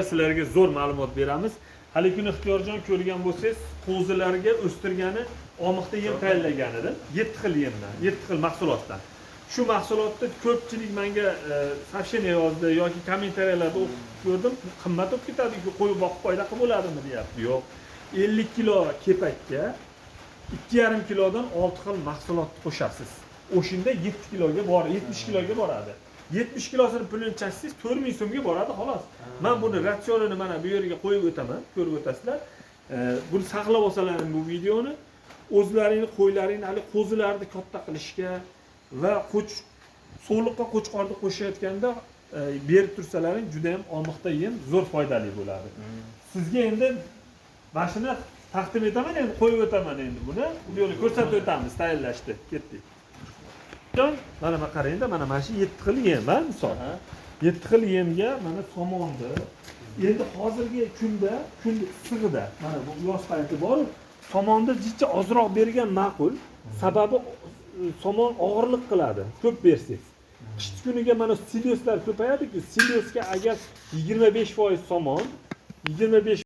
Sizlarga zo'r ma'lumot beramiz. Hali kuni, Ixtiyorjon, ko'rgan bo'lsangiz, qo'zilarga o'stirgani omiqda yem tayyorlagan edi. 7 xil yemdan, 7 xil mahsulotdan. Shu mahsulotni ko'pchilik menga сообщение yozdi yoki kommentariyalarda o'qib ko'rdim, qimmat bo'lib ketadi, qo'y boqib foyda qilib bo'ladimi, deyapti. Yo'q. 50 kilo kepakka 2,5 kilodan 6 xil mahsulotni qo'shasiz. O'shanda 7 kiloga bor, 70 kiloga boradi. 70 kilosini pulini chashsangiz, 4000 so'mga boradi, xolos. Men buni ratsionini mana bu yerga qo'yib o'taman, ko'rib o'tasizlar. Buni saqlab olsalaring bu videoni, o'zlaringni qo'ylaringni, hali qo'zilarni katta qilishga va so'liqqa qo'chqorni qo'shayotganda berib tursalaring, juda ham omiqda yem zo'r foydali bo'ladi. Sizga endi mana shuni taqdim etaman, endi qo'yib o'taman, endi buni bu yo'lda ko'rsatib o'tamiz tayyorlashni. Ketdik. Jon, mana qarangda, mana shu 7 xil yem, ha, misol. 7 xil yemga mana somonni endi hozirgi kunda, kun issig'ida, mana bu yoz payti bor, somonni jicha ozroq bergan ma'qul. Sababi somon og'irlik qiladi ko'p bersangiz. Qish kuniga mana silyoslar ko'payadi-ku, silyosga agar 25% somon, 25